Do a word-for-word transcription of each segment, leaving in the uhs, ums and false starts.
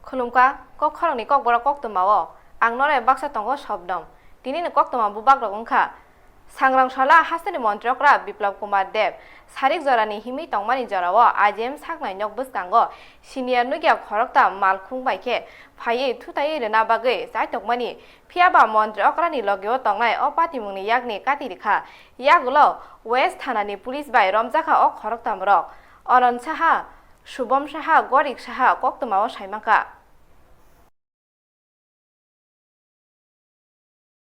Khulumkha, kok khorokni kokborok koktwmao ang norok baksa tongo Sobnom. Tinini koktwma bubagrok wngkha, Sangrang Sala hasteni montri okra Biplab Kumar Deb, sarik jorani himwi tongmani jorao I G M saknai nok bwskango senior nugya khoroktham malkhung bai khe phaiwi thutaiwi rwna bagwi chaitokmani, phiyaba montri okrani logio tongnai o patimungni yakni kati rikha. Yagulo West thanani police bai romjakha o khoroktham rok, Anand Saha, Shubham Saha, Gorik Saha koktwmao saimankha.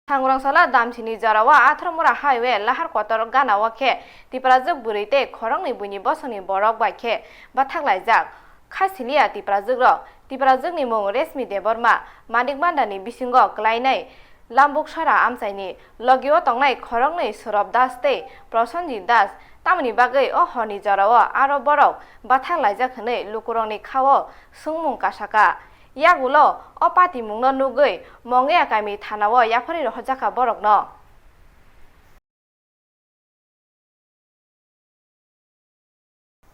Sangrang Sala Damchini jorao Atharmura Highway lahar kotor ganao khe Tiprajwk bwrwi tei khoroknwi buini bosongni borok bai khe bathak laijak. Kha siliya Tiprajwk rok. Tiprajwkni mung Resmi Debbarma, Manik Bandani bisingo kwlainai Lambuk Sora amchaini logio tongnai khoroknwi Surab Das tei Prosenjit Das. Tamoni bagwi o horni jorao aro borok bathak laijak hwnwi lukurokni khao swngmung kasaka. Yagulo o patimungno nugwi Mongeya kami thanao yapharwi rohorjakha borokno.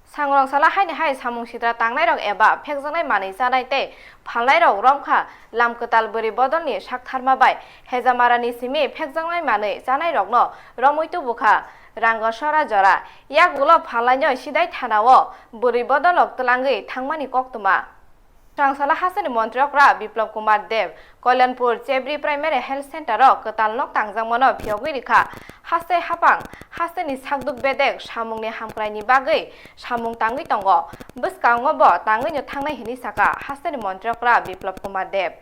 Sangrong Sala haini hai samung sitra tangnairok eba phekjaknai manwi chanai tei phalnairok romkha Lam Kwtal bwrwi bodolni saktharma bai Hejamarani simi phekjaknai manwi chanairokno romwi tubukha Rangasora jora. Yagulo phalnaino Sidai thanao bwrwi bodolrok twlangwi thangmani koktwma. Sangrong Sala hasteni montri okra Biplab Kumar Deb Kalyanpur Chebri Primary Health Center o kwtal nok tangjakmano phiyogwi rikha. Haste hapang, hasteni sakduk bedek samungni hamkraini bagwi samung tangwi tongo. Bwskango bo tangwino thangnai hwnwi saka hasteni montri okra Biplab Kumar Deb.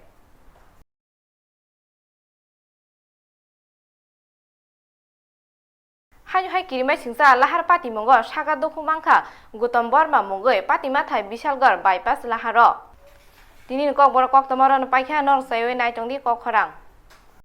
Haino hai kirimai singcha lahar patimungo saka dukhu mankha Gutom Borma mungwi patimathai Bishalgarh bypass laharo. Tinini kokborok koktwma rwno paikha, norok chaiwi naitongdi kok khorang.